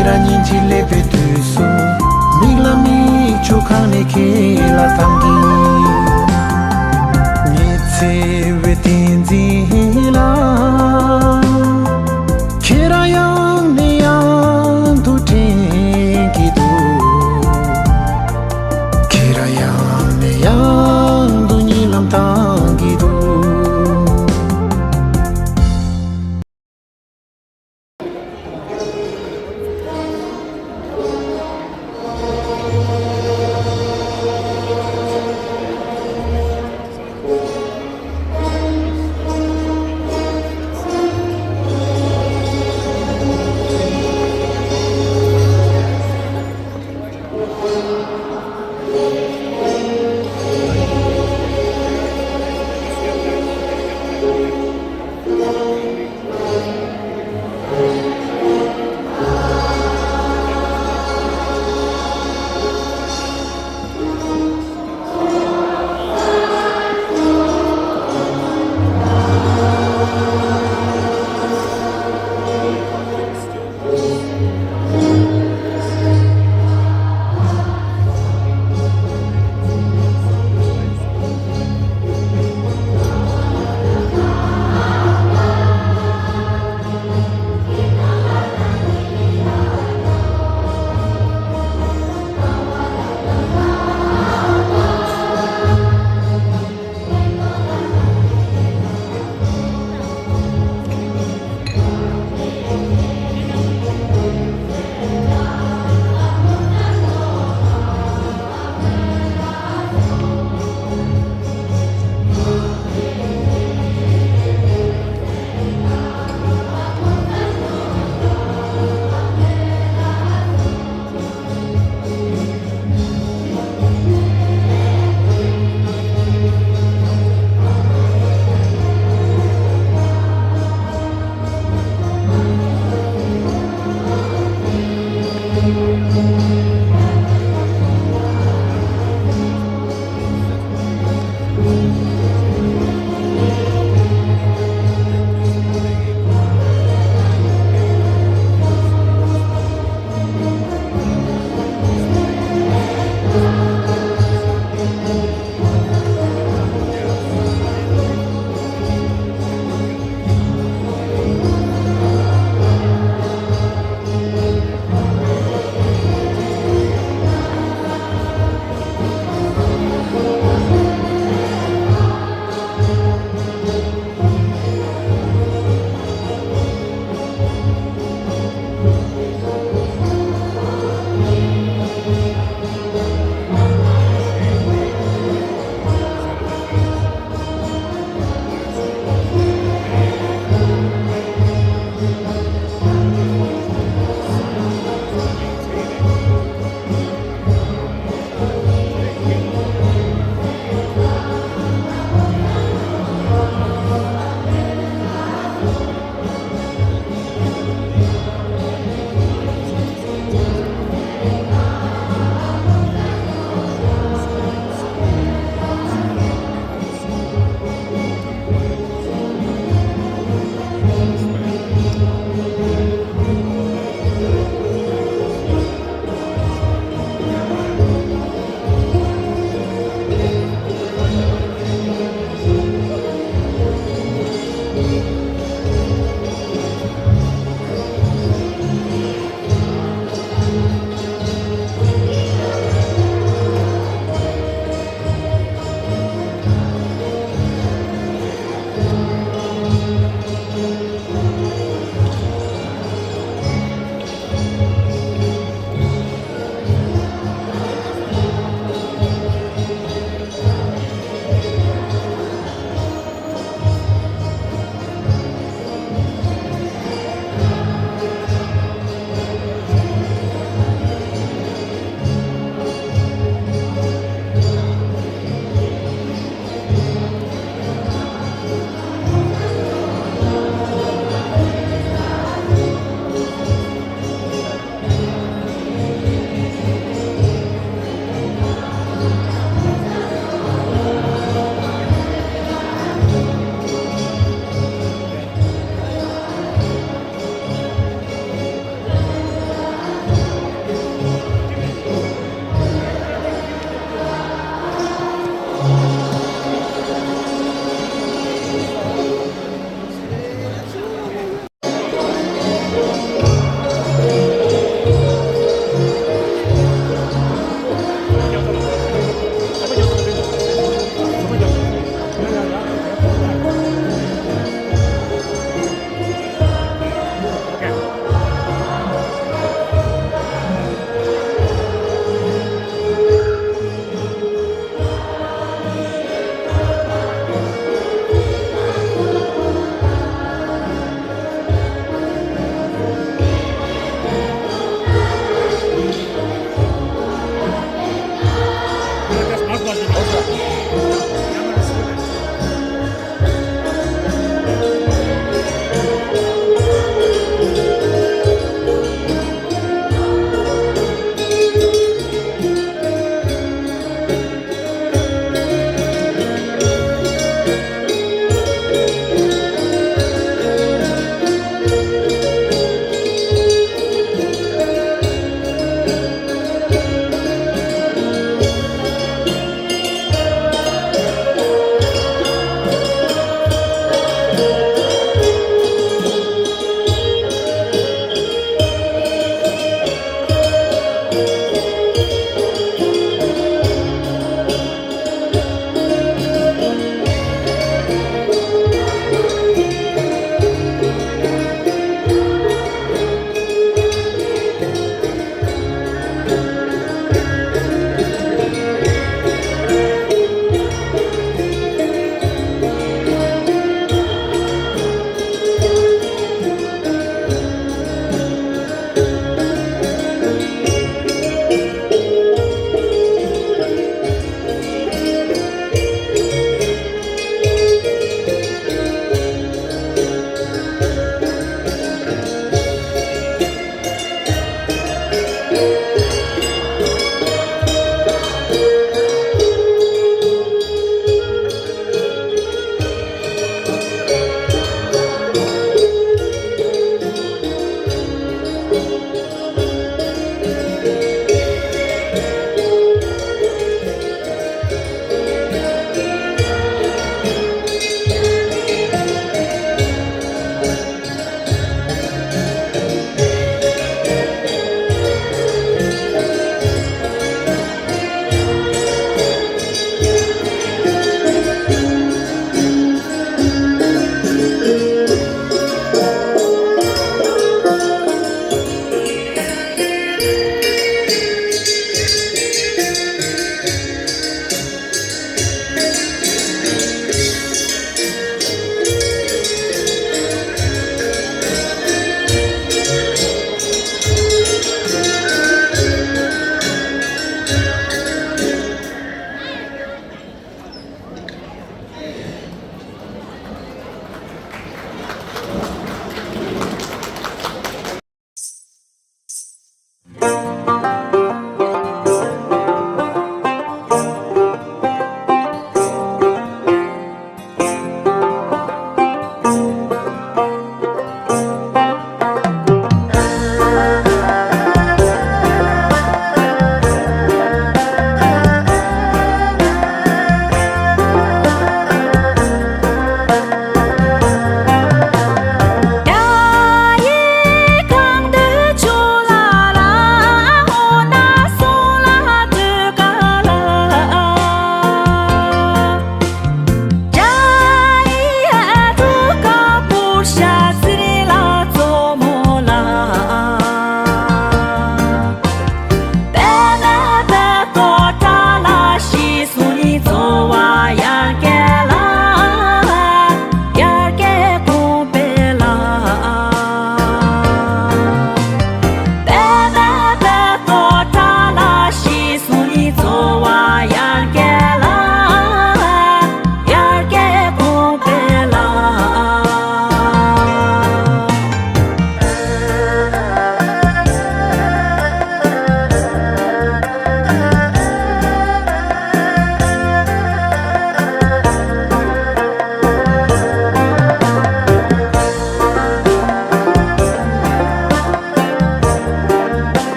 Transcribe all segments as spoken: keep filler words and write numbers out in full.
ཁྱེད་རང་ཉིན་གཅིག་སླེབས་པའི་དུས་སུ། མིག་ལ་མིག་ཆུ་གང་ནས་ཁྱེད་ལ་ཐང་གི། ཉི་ཚེ་བའི་བསྟན་འཛིན་ལ། ཁྱེད་རང་ཡང་ནས་ཡང་དུ་དྲན་གྱི་འདུག་ཁྱེད་རང་ཡང་ནས་ཡང་དུ་གཉིད་ལམ་བཏང་གི་འདུག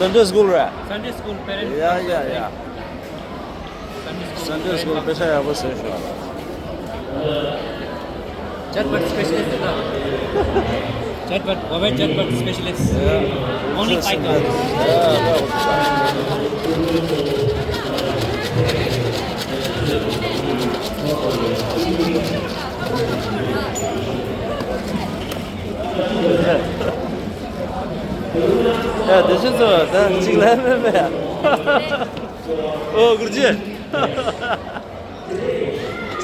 Sunday school རེད། Sunday school parent Yeah, yeah, yeah. Sunday school དཔེ་ཆ་ཡག་པོ་བཟོས་ཤག Chatbot specialist ད། Chatbot, mobile chatbot specialist. Yeah. Only Python. Yeah, that was ཡ་དེ་ཚོ་ད་གཅིག་ལ་མེད་མེད། ཨོ་གུར་ཇི།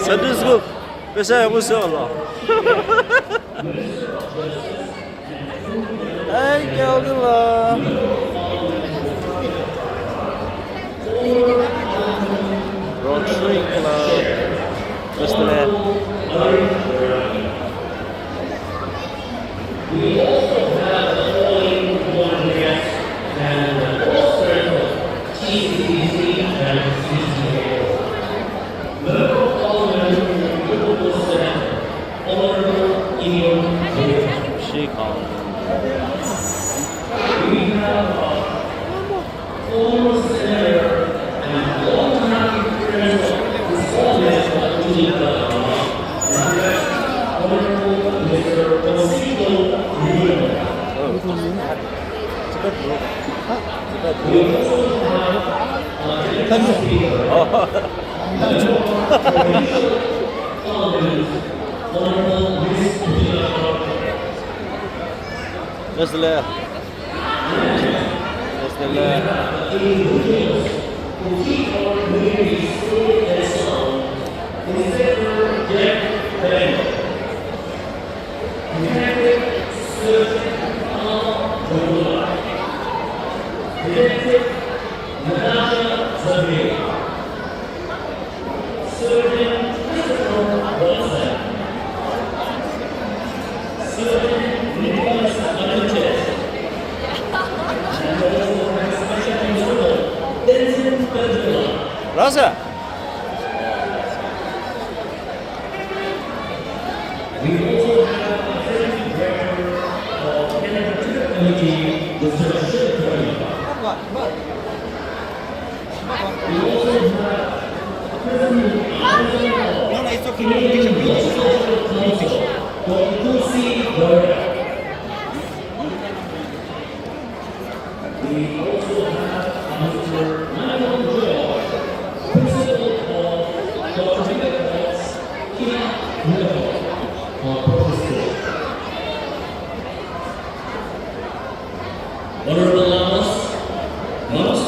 Sunday school དཔེ་ཆ་ཡག་པོ་བཟོས་ལ། ཨེ་ཀྱོ་གི་ལ། Rotary Club. Just there. She called. Just there. Just there. Rasa. We also have a executive director of Canada Trade Committee, Mister Shilpa. We also have a president of the Canadian Social Council, Doctor Tulsi Gaurang. We also have Mister Michael George, Principal of Doctor Nicholas Kina Middle School. Honorable Lamas, Lamas,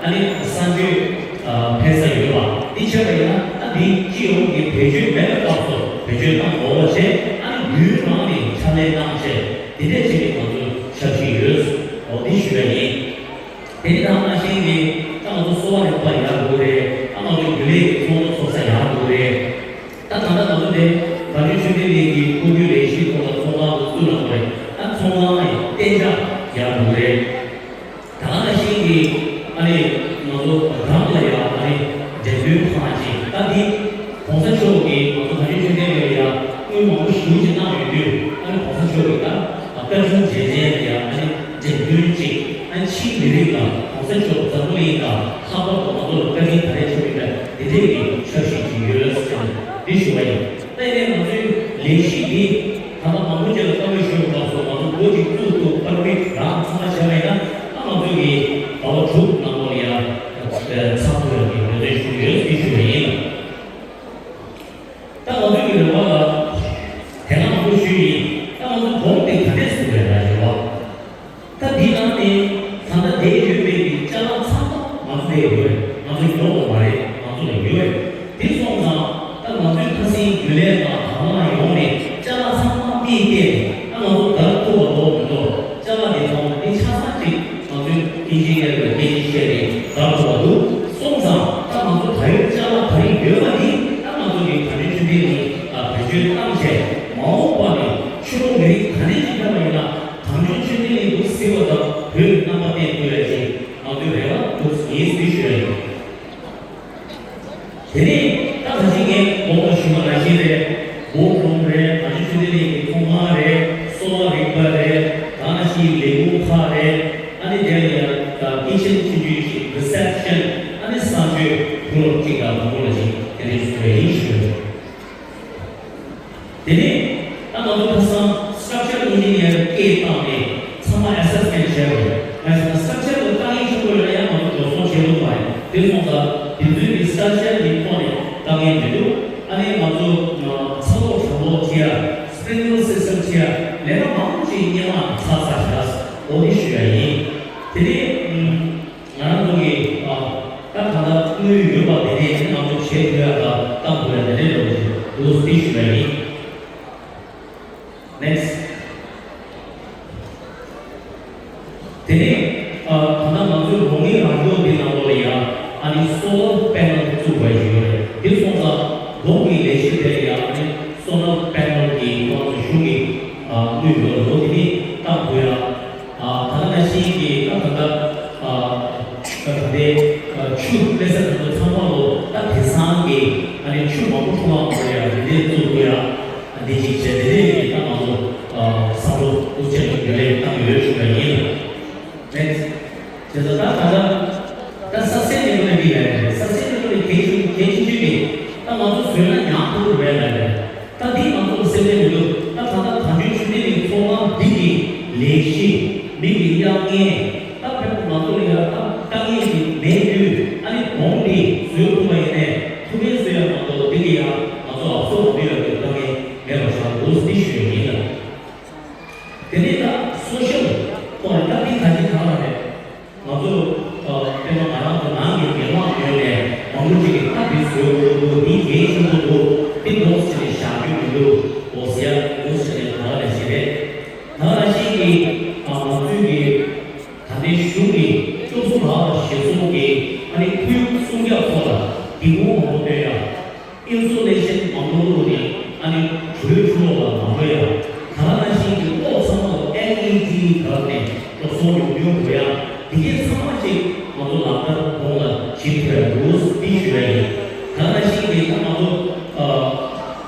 ཨ་ནི་གསར་འགྱུར་ཕེབས་ས་ཡོད་པ་འདི་བྱས་པ་ཡིན་ན། ཨ་འདི་སྤྱི་ཡོངས་ཀྱི་བེད་སྤྱོད་མེད་པའི་སྐབས་སུ་བེད་སྤྱོད་གནང་དགོས་པ་བྱས། ཨ་ནི་ཡུན་རིང་ནས་ཕྱག་ལས་གནང་བྱས་འདི་འདྲས་བྱས་ནས་ང་ཚོས་འཆར་གཞི་ཡོད། འོ་འདི་ཞུ་ཡ་ཡིན། དེ་ནི་ད་ནང་བཞིན་གྱི་ད་ང་ཚོ་གསོ་བ་རིག་པ་ཡག་དགོས་རེད། ད་ང་ཚོ་རྒྱུན་ལས་ཀྱི་ཚོགས་འདུ་ཚོགས་ས་ཡག་དགོས་རེད། ད་ད་ལྟ་ང་ཚོ་དེ་བཀའ་བློན་ཆོས་ལྡན་གླིང་གི་ཐུགས་རྒྱུད་ལས་གཞིའི་ཐོག་ལ་ཚོང་ཁང་དུ་བཙུགས་ལ་དགོས་རེད། ད་ཚོང་ཁང་ནས་གཏན་འཇགས་ཡག་དགོས་རེད། ད་ག་ནང་བཞིན་གྱི་ཨ་ནི་ང་ཚོ་རང་ལ་ཡང་ཨ་ནི་འགྲེམས་སྟོན་ཁང་ཅིག་ད་འདི་གོང་ས་མཆོག་གིས་ང་ཚོ་བཀའ་བློན་ཆོས་ལྡན་གླིང་ལ་ཡང་དངུལ་མང་པོ་ཞེ་པོ་ཅིག་གནང་ཡོད་དུས། ཨ་ནི་གོང་ས་མཆོག་གིས་ད་བཀའ་དྲིན་རྗེས་དྲན་ལ་ཡང་ཨ་ནི་འགྲེམས་སྟོན་ཅིག་ཨ་ནི་ཕྱིའི་མི་རིགས་ལ་གོང་ས་མཆོག་འཛམ་བུ་གླིང་ལ་ལྷག་པར་དུ་ང་ཚོ་ལ་བཀའ་དྲིན་ག་རེ་ཆེ་མིན་པའི་འདི་འདྲས་ཀྱི་འཆར་གཞི་ཅིག་ཡོད་ཟེར་ནས་འདི་ཞུ་བ་ཡིན། ད་ཡིན་ནའི་ང་ཚོའི་ལས་གཞི་འདི་ད་ལྟ་མང་པོ་ཅིག་ལ་བཀའ་མོལ་ཞུས་པ་སོགས་ང་ཚོ་འགོ་ཅིག་བཙུགས་ཐུབ་པར་མིག་རང་ཚང་མ་བྱས་པ་ཡིན་ན། ད་ང་ཚོ་གི་ཟླ་བ་དྲུག་ནང་ལོགས་ལ་ཡང་ཚང་ཐུབ་ཡག་གི་འབད་བརྩོན་ཞུ་གི་ཡོད་ཅེས་ཞུ་བ་ཡིན། ད་ང་ཚོའི་གི་རེ་བ་ལ་དེ་སྔ་མང་པོ་ཞུས་ཡིན། ད་ང་ཚོ་སྒོམ་དེ་ག་འདྲས་བཟོ་དགོས་རེད་ལ་རེ་བ། ད་འདི་ནང་ནས་ད་ལྟ་བསྡད་ཡོད་པའི་གི་ཅ་ལག་ཚང་མ་ང་ཚོ་ལ་ཡོད་རེད། ང་ཚོ་ཉོ་དགོས་མ་རེད། ང་ཚོ་ལ་ཡོད་རེད། དེ་སོང་ཙང་ད་ང་ཚོའི་ཁ་སེང་རྒྱུན་ལས་དང་དང་བླངས་ཡོང་ནས་ཅ་ལག་ཚང་མ་རྨིས་ཏེ། ད་ང་ཚོ་བརྡར་ཐུབ་པ་ལོག་མི་འདུག་ཅ་ལག་དེ་ཚང་མ་དེ་ཆ་ཚང་གཅིག་ང་ཚོའི་ཨིན་ཇི་ནི་ཡར་ལ་སྐད་ཆ་བཤད་ནས་བརྡར་ཐུབ་པ་འདུག་སོང་ཙང་ད་ང་ཚོ་ད་ཡོད་ཅ་ལག་ག་རེ་ཡོད་པ་འདི་ད་ང་ཚོ་གི་བཀའ་དྲིན་ཆོས་ལྡན་གླིང་ལ་བེད་སྤྱོད་བཏང་བྱས། མ་འོངས་པ་ནས་ཕྱི་ལོགས་མི་རིགས་ག་ནས་ཅིག་ཕེབས་པ་ཡིན་ན། གངས་ལྗོངས་ཆོས་ལྡན་གླིང་འདུག་ཟེར་བ་དང་བོད་ཀྱི་རྣམ་པ་བསྟན་དགོས་ཡ་ཅིག་ང་ཚོའི་རེ་བ་འདུག་ངས་འདི་ཞུ་ཡ་ཡིན། དེ་ནས་ད་ག་ཅིག་ངས་མགོ་མ་ཞུས་པ་ནང་བཞིན་རེད། སྦོམ་རུམ་རེད། གངས་ལྗོངས་ཆོས་ལྡན་གླིང་གི་ཚོང་ཁང་རེད། གསོ་བ་རིག་པ་རེད། ད་ནང་བཞིན་ལས་ཁུངས་ཁག་རེད། ཨ་ནི་དེ་ལ་ཡང་ད་ཀི་ཆེན་ཆུང་ཆུང་ཞིག་རི་སེབ་ཤན། ཨ་ནི་གསང་སྤྱོད་ཕུག་རོན་གཅིག་དང་མང་པོ་ལ་ཅིག་དེ་འདྲའི་བཟོ་ཡ་ཡིན་ཞུ། དེ་ནས་ད་ང་ཚོ་ཁ་སང་structural engineer་སྐད་བཏང་ནས་ཚང་མ་assessment་བྱས་པ་རེད། ག་ཟེར་ན་structure་དུ་དཀའ་ངལ་ཆེན་པོ་ཡོད་ན་ཡང་ང་ཚོ་འགྲོ་སོང་བྱེད་ཐུབ་པ་རེད། དེ་སོང་ཙང་དེ་ཚོའི་གི་structure་གི་ཐོག་ནས་དཀའ་ངལ་མི་འདུག་ཨ་ནི་ང་ཚོ་ཚ་གློག་གྲང་གློག་བྱེད་ཡ། sprinkler system་བྱེད་ཡ། ལས་ཀ་མང་པོ་ཅིག་སྔོན་མ་ཚར་ཚར་བྱས། འོ་དེ་ཞུ་ཡ་ཡིན། དེ་ནས་ང་རང་ཚོ་གི་ཨ་ད་གང་ལྟར་དངུལ་ཡོད་པ་དེ་ནས་ང་ཚོ་བྱེད་ཐུབ་ཡ་དང་བཏང་ཐུབ་ཡ་དེ་འདྲས་འགྲོ་གི་འདུག་དེ་ཞུ་ཡ་ཡིན། Next། དེ་ནས་ཨ་ད་ལྟ་ང་ཚོའི་རོང་ངེ་རང་སྐྱོང་འདི་ནང་ལོགས་ལ་ཡང་ཨ་ནི་solar panel་བཙུགས་པ་ཞིག་ཡོད་རེད། དེ་སོང་ཙང་སྒོམ་གྱི་ལས་གཞི་དེ་ལ་ཡང་ཨ་ནི་solar panel་གི་ང་ཚོ་གཞུང་གི་ཨ་དངུལ་ཡོད་རེད། འོ་དེ་ནི་བཏང་དགོས་ཡ། ཨ་ད་ནང་བཞིན་གྱི་ད་ད་ལྟ་ཨ་ད་ལྟའི་ཨ་ཆུ་སླེབས་ས་དེ་ཚོ་ཚང་མ་ལོ་ད་དེང་སང་གི་ཨ་ནི་ཆུ་མང་པོ་འཐུང་བ་མ་རེད་ཡ། དེ་འདྲས་བཙུགས་དགོས་ཡ། ཨ་འདི་གཅིག་བྱས་དེ་འདྲས་ཀྱི་ད་ང་ཚོ་ཨ་བསམ་བློ་ཨུ་ཅག་གི་རྒྱུན་ལས་བཏང་ཡོད་ཞུ་བ་ཡིན། Next། བྱས་ཙང་ད་ད་ལྟ་ད་ས་སེ་ནས་ཀུན་ནས་འདི་ཡ་རེད། ས་སེ་ནས་ཀུན་ནས་གལ་ཆེ་གལ་ཆེ་ཤོས་དེ་ད་ང་ཚོ་བཟོས་ན་ཉག་ཕྲ་པོ་རེད་ལ་རེད། ད་འདི་ང་ཚོ་ལ་སེམས་ཁྲལ་མི་འདུག་ད་ད་ལྟ་གངས་ལྗོངས་ཆོས་ལྡན་གླིང་ཚོགས་ཁང་འདི་གི་ལས་གཞི་མི་གི་གཡར་མཁན། ད་དཔེར་ན་ང་ཚོ་ལ་ཡ་ད་དཀའ་ངལ་ཅིག་མེད་དུས་ཨ་ནི་གོང་འདི་བཟོས་ཐུབ་པ་ཡིན་ནའི་ཐུགས་ཕན་གསོས་ཡ་མ་གཏོགས་འདི་གི་ཡ་ང་ཚོ་ཨབ་སོར་མི་ཡོང་གི་དཀའ་ངལ་མེད་པ་ཆགས་འདུག་འདི་ཞུ་ཡ་ཡིན་ལ། དེ་ནས་ད་སོ་ཤལ་ཐོག་ནས་ད་འདི་ག་ཅི་གང་ལ་རེད། ང་ཚོ་ཨ་དཔེར་ན་ང་རང་ཚོ་ནང་གི་མི་མང་ངོས་ནས་མང་པོ་ཅིག་གིས་ད་འདི་བཟོས་དགོས་འདུག་འདི་གལ་ཆེན་པོ་འདུག་འདི་འདུག་ཟེར་ནས་བཞག་རྒྱུ་མི་འདུག་འོ་ཟེར་ཡ་འདུག་ཟེར་ནས་ད་ག་ནང་བཞིན་རེད། ད་ག་ནང་བཞིན་གྱི་ཨ་ང་ཚོའི་གི་ད་ལྟའི་གཞུང་གི་སློབ་གསོ་རག་པ་གཞིར་བཟུང་གི་ཨ་ནི་ཁོར་ཡུག་སྲུང་སྐྱོབ་ཐོག་ལ་སྒྲིག་གོང་མང་པོ་བཏོན་ཡ། Insulation་མང་པོ་བླུགས་ནས་ཨ་ནི་དྲོད་འཕྲོ་བརླག་ལ་མ་འགྲོ་ཡ། ད་ག་ནང་བཞིན་གྱི་གློག་ཚང་མ་ལ་ཨེལ་ཨི་ཌི་བརྒྱབ་ནས་འགྲོ་སོང་ཡོང་རྒྱུ་དགོས་ཡ། འདི་གས་ཚང་མ་ཅིག་ང་ཚོ་ལག་བསྟར་གོང་ལ་བྱེད་ཐུབ་ཡ་འདུག་འདི་ཞུ་ཡ་ཡིན། ད་ག་ནང་བཞིན་གྱི་ད་ང་ཚོ་ཨ།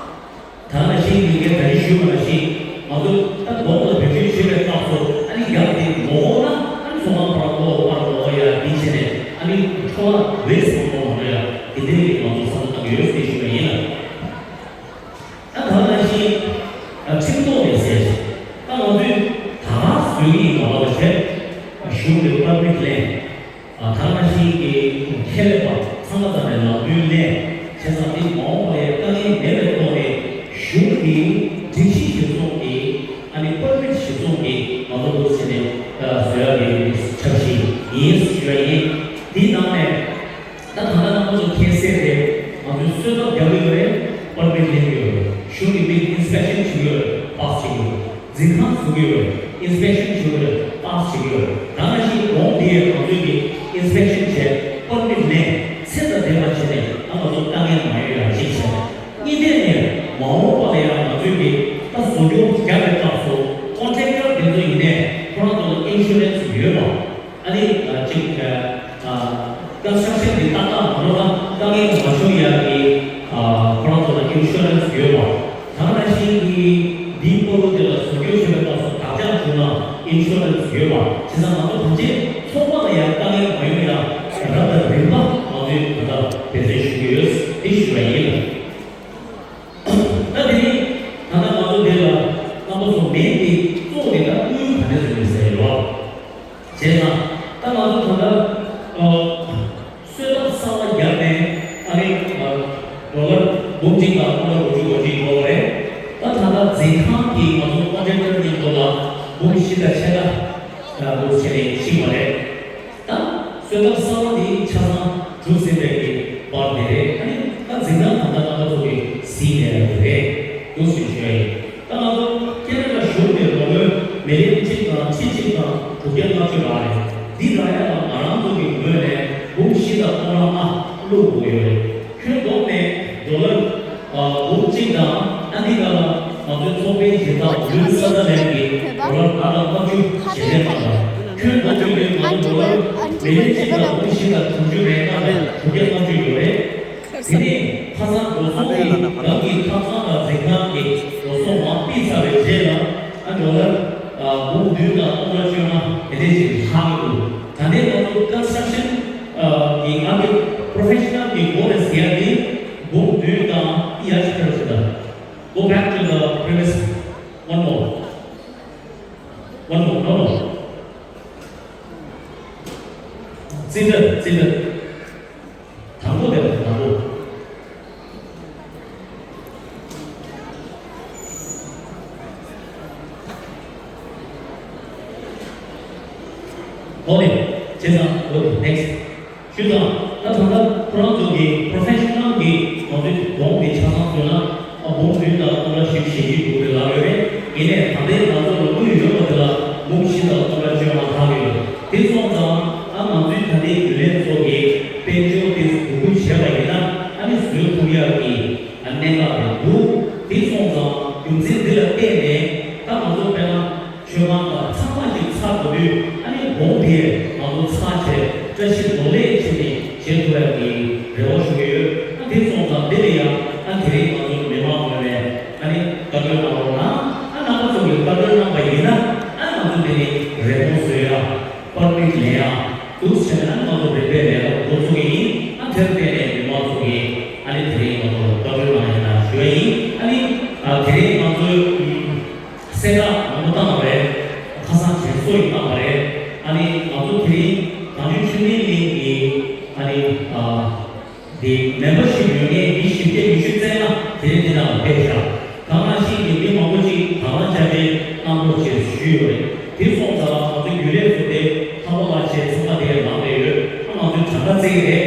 ད་ནང་བཞིན་གྱི་ངས་ད་རེས་ཞུས་པ་ནང་བཞིན་ང་ཚོ་ད་སྒོམ་ལ་བེད་སྤྱོད་བྱེད་པའི་སྐབས་སུ་ཨ་ནི་རྒྱབ་དེ་མོ་ཧོ་ན་ཨ་ནི་ཚོང་ཁང་པར་ལོག་པར་ལོག་ཡ་འདི་བྱས་ནས་ཨ་ནི་འཕྲོ་བརླག་waste་མང་པོ་མ་འགྲོ་ཡ་དེ་འདྲའི་ང་ཚོ་བསམ་བློ་བཏང་གི་ཡོད་ཟེར་ཞུས་པ་ཡིན་ལ། ད་ད་ནང་བཞིན་ཁྲིམས་ཐོག་ནས་ཟེར་ད་ང་ཚོས་ད་བཟོས་ཀྱི་ཡིན་མ་ལབ་པ་བྱས་གཞུང་གི་པར་མིཊ་ལེན། ད་ག་ནང་བཞིན་གྱི་ཁེ་ལས་པ་ཚང་མ་ཚང་མས་ལམ་སྟོན་ལེན་བྱས་ཙང་དེ་མ་འོངས་པ་ལ་དཀའ་ངལ་མེད་པའི་ཐོག་ནས་གཞུང་གི་སྒྲིག་གཞི་གཞིར་བཟུང་གི་ཨ་ནི་པར་མིཊ་གཞིར་བཟུང་གི་ང་ཚོ་འདུག་ཟེར་ནས་བཟོ་ཡག་གི་འཆར་གཞི་ཡིན་ཞུ་ཡ་ཡིན། དེའི་ནང་ནས་ད་ད་ལྟ་ང་ཚོ་མཁྱེན་གསལ་རེད། ང་ཚོས་གསོལ་ཐབ་རྒྱག་གི་ཡོད་རེད། པར་མིཊ་ལེན་གྱི་ཡོད་རེད། གཞུང་གི་མིས་ཨིན་སི་པེག་ཤན་བྱེད་ཀྱི་ཡོད་རེད། པཱ་སི་བྱེད་ཀྱི་ཡོད་རེད། འཛིན་ཁང་བཟོ་གི་ཡོད་རེད། ཨིན་སི་པེག་ཤན་བྱེད་ཀྱི་ཡོད་རེད། པཱ་སི་བྱེད་ཀྱི་ཡོད་རེད། ད་ནང་བཞིན་གོང་དེ་ཡང་ང་ཚོས་ཀྱི་ཨིན་སི་པེག་ཤན་བྱས། པར་མིཊ་ལེན། ཚད་དང་ལྡན་པ་བྱས་ནས་ད་ང་ཚོ་དཀའ་ངལ་མ་ཡོང་ཡ་གཅིག་བྱས། གཉིས་ཐད་ནས་མ་འོངས་པ་ལ་ཡང་ང་ཚོས་ཀྱི་ད་བཟོ་སྐྱོང་རྒྱག་པའི་སྐབས་སུ་ཀོན་ཊེག་ཊར་དེ་ཚོ་ཡིན་ནའི་ཁོ་རང་ཚོ་ལ་ཨིན་ཤུ་རན་སི་ཡོད་པ། ཨ་ནི་ཨ་གཅིག་ཨ་ཨ་ཀོན་སི་ཊྲག་ཤན་གྱི་ཏག་ཏག་མ་འགྲོ་ན་དཀའ་ངལ་མ་བྱུང་ཡག་གི་ཨ་ཁོ་རང་ཚོ་ལ་ཨིན་ཤུ་རན་སི་ཡོད་པ། ད་ནང་བཞིན་གྱི་འདིའི་སྤོ་ལོ་དེ་ལ་བཟོ་སྐྱོང་བྱེད་པའི་སྐབས་སུ་དག་ཆ་བྱུང་ན་ཨིན་ཤུ་རན་སི་ཡོད་པ། བྱས་ཙང་ང་ཚོ་ཕལ་ཆེར་ཚོགས་པ་ལ་ཡང་དཀའ་ངལ་མ་ཡོང་ཡག་རབ་དང་རིམ་པ་ང་ཚོས་ད་ལྟ་འབད་བརྩོན་ཞུ་གི་ཡོད། དེ་ཞུ་བ་ཡིན། ད་དེ་རིང་ད་ལྟ་ང་ཚོ་འདི་ལ་རྣམ་པ་ཚོ་མེད་དེ་གཙོ་བོ་དེ་ད་དངུལ་ག་འདྲས་བཟོ་དགོས་ཟེར་ཡོད། བྱས་ཙང་ད་ང་ཚོ་ད་ལྟ་ཨ་གསོལ་ཐབ་གསར་པ་བརྒྱབ་ནས་ཨ་རི་ཨ་ཌོ་ལར་འབུམ་གཅིག་དང་སྟོང་ཕྲག་དགུ་བཅུ་གོ་གཅིག་ཡོད་པ་རེད། ད་ད་ལྟ་འཛིན་ཁང་གིས་ང་ཚོ་ཀོན་ཊེག་ཊར་མཉམ་དུ་ལ་འབུམ་བཞི་དང་ཕྱེད་ཀ་ལ་འདུག་བྱས་ནས་ཕྱིན་པ་རེད། ད་གསོལ་ཐབ་གསར་པ་དེ་ཆ་ཚང་གྲུབ་ཟིན་པའི་གི་པར་དེ་རེད། ཨ་ནི་ད་འཛིན་ཁང་ད་ལྟ་རྣམ་པ་ཚོ་གིས་གཟིགས་ནས་ཡོད་རེད། འདུག་སེ་ཞུ་ཡ་ཡིན། ད་ང་ཚོ་ཁེ་ན་ཌ་གཞུང་ནས་ལོ་ངོ་མི་ལི་ཡོན་གཅིག་དང་ཁྲི་གཅིག་དང་དྲུག་བརྒྱ་ལྔ་བཅུ་རག་རེད། འདི་རག་ཡ་ལ་ང་རང་ཚོ་གི་ངོས་ནས་འབུམ་བཞི་དང་སྟོང་ཕྲག་ལྔ་བླུག་དགོས་ཡོད་རེད། ཁྱོན་བསྡོམས་ནས་ཌོ་ལར་ཨ་འབུམ་གཅིག་དང་ཨ་མི་རི་ཀ་ལ་ང་ཚོའི་ཚོགས་པའི་སྦྱིན་བདག་ལུའི་སཱ་ཐར་ལན་གྱིས་ཌོ་ལར་ལྔ་དང་ལྔ་བཅུ་ཞལ་ལས་གནང་བ། ཁྱོན་བསྡོམས་བྱས་ཏེ་ང་ཚོ་ཌོ་ལར་མི་ལི་ཡོན་གཅིག་དང་འབུམ་བཞི་དང་དྲུག་ཅུ་རེ་ལྔ་དང་དྲུག་བརྒྱ་ལྔ་བཅུ་ཡོད་རེད། དེ་ནས་ཁ་སང་འགྲོ་སོང་གི་བདག་གི་ཐབ་ཚང་དང་འཛིན་ཁང་གི་འགྲོ་སོང་མར་ཕུད་ཚར་བའི་རྗེས་ལ་ཨ་ཌོ་ལར་ཨ་འབུམ་བདུན་དང་སྟོང་ཕྲག་བཅོ་ལྔ་དེ་འདྲས་ཅིག་ལྷག་གི་འདུག་ད་ལྟའི་ང་ཚོ་ཀོན་སི་ཊྲག་ཤན་ཨ་གི་ཨ་གི་པོ་རོ་ཕེ་ཤི་ནལ་གི་སྒོ་ནས་ཟེར་ཡ་དེ་འབུམ་བདུན་དང་ཡར་ཞིག་ཕེབས་ཤིག་དང་། Go back to the previous, one more, one more, no, no. ཙི་ཏྲ་ཙི་ཏྲ། དང་པོ་དེ་ལ་དང་པོ། ཨོ་ནི། བྱས་ཙང་ཨོ་ནི་next། ཞུ་དང་། ད་ད་ལྟ་ཁོ་རང་ཚོ་གི་པོ་རོ་ཕེ་ཤི་ནལ་གི་ང་ཚོའི་གོང་དེ་ཆ་ཚང་བཟོས་ན་ཨ་འབུམ་བདུན་དང་སྟོང་ཕྲག་བཞི་བཅུ་ཞེ་གཅིག་འདུག་རེད་ལབ་ཡོད་རེད། ཡིན་ནའི་ད་ལྟའི་ང་ཚོ་ལ་དངུལ་ཡོད་པ་དེ་ལ་འབུམ་བཞི་དང་སྟོང་ཕྲག་བཅོ་ལྔ་ལྷག་ཡོད་རེད། དེ་སོང་ཙང་ཨ་ང་ཚོའི་ད་ལྟའི་རྒྱུན་ལས་ཚོ་གི་དཔལ་འབྱོར་དེ་བསྡུ་སྐུལ་བྱས་པ་ཡིན་ན་ཨ་ནི་བཟོ་ཐུབ་ཡག་གི་ཨ་གནད་འགག་རེད་འདུག་དེ་སོང་ཙང་རྒྱུ་མཚན་འདི་ལ་བརྟེན་ནས་ད་ང་ཚོ་དཔེར་ན། མཆོད་ཁང་དང་ཚང་མ་ཞིག་ཚར་དགོས་དུས་ཨ་ནི་གོང་དེ་ང་ཚོ་ཚར་བྱས་བཀྲ་ཤིས་བགྲོ་གླེང་བྱས་ནས་བྱེད་ཐུབ་ཡག་གི་རེ་བ་ཞུ་གི་ཡོད། ཨ་དེ་སོང་ཙང་དེ་ལ་ཡང་ཨ་དེ་རིང་ང་ཚོ་མི་མང་ངོས་ནས་ཨ་ནི་བཀའ་འཁྲོལ་གནང་རོགས་གནང་། ཨ་རྣམ་པ་ཚོ་གིས་བཀའ་འཁྲོལ་གནང་པ་ཡིན་ན་ཨ་ང་ཚོ་དེ་ནི་རི་མོ་བཟོ་ཡག་པར་མིཊ་ལེན་ཡག་འདུག་བྱས་ན་ཨ་ང་ཚོ་རིམ་པས་ལས་ཀ་འགོ་ཚུགས་ཀྱི་ཡིན། ཨ་དེར་བརྟེན་ནས་མི་མང་ཚོ་གིས་ཨ་ནི་དེ་རིང་ང་ཚོ་བཀའ་འཁྲོལ་གནང་ཡིན་ན་ཞུ་ཡ་ཡིན། ཨ་ནི་ཨ་དེ་རིང་ང་ཚོའི་གསལ་བསྒྲགས་མང་པོ་བཏང་བ་རེད། ཁ་སང་དྲན་གསོ་ཡི་བཏང་བ་རེད། ཨ་ནི་ང་ཚོ་དེ་རིང་གངས་ལྗོངས་ཆོས་ལྡན་གླིང་གི་ཨ་ནི་ཨ་འདི་མེམ་བར་ཤིབ་ཡོད་མཁན་མི་བཞི་བརྒྱ་ཉི་ཤུ་རྩ་ལྔ་དེ་རིང་འདི་ནང་ལ་ཕེབས་ཤག་གང་ལ་ཤིང་གི་མི་མང་པོ་ཅིག་གང་ལ་བཅར་འདྲི་གནང་རོགས་ཞེས་ཞུས་ཡོད་རེད། དེ་སོང་ཙང་ང་ཚོ་རྒྱུན་ལས་ཚོ་དེ་ཁ་པ་ལ་བྱས་ཚང་མ་དེ་ལངས་བསྡད་ཡོད། ཨ་ང་ཚོའི་གྲངས་ཀ་བརྩི་གི་རེད།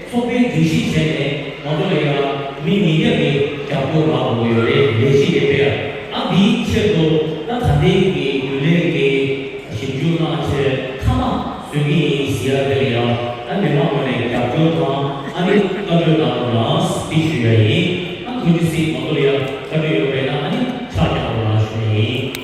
ཚོགས་པའི་སྒྲིག་གཞི་བྱས་ནས་ང་ཚོ་ལ་ཡང་མི་ཉིས་བརྒྱ་གི་རྒྱབ་སྐྱོར་རག་དགོས་ཡོད་རེད། ལས་གཞི་དེ་སྤེལ་ཡ། ཨ་འདིའི་ཆེད་དུ་ད་ད་ལྟའི་གི་རྒྱུན་ལས་ཀྱི་ཞིབ་འཇུག་གནང་བྱས་མཐའ་མ་བཟོ་གི་ཡིན་ཟེར་ཡ་དེ་ལ་ཡང་ཨ་མི་མང་ངོས་ནས་རྒྱབ་སྐྱོར་དང་ཨ་ནི་བཀའ་འཁྲོལ་གནང་རོགས་གནང་ཟེར་ཞུ་ཡ་ཡིན། ཨ་ཐུགས་རྗེ་གཟིགས། མ་གཏོགས་ལ་ཡང་བཀའ་འཁྲོལ་ཡོད་པ་ཡིན་ན་ཨ་ནི་ཕྱག་རྒྱག་རོགས་གནང་ཞུ་ཡ་ཡིན།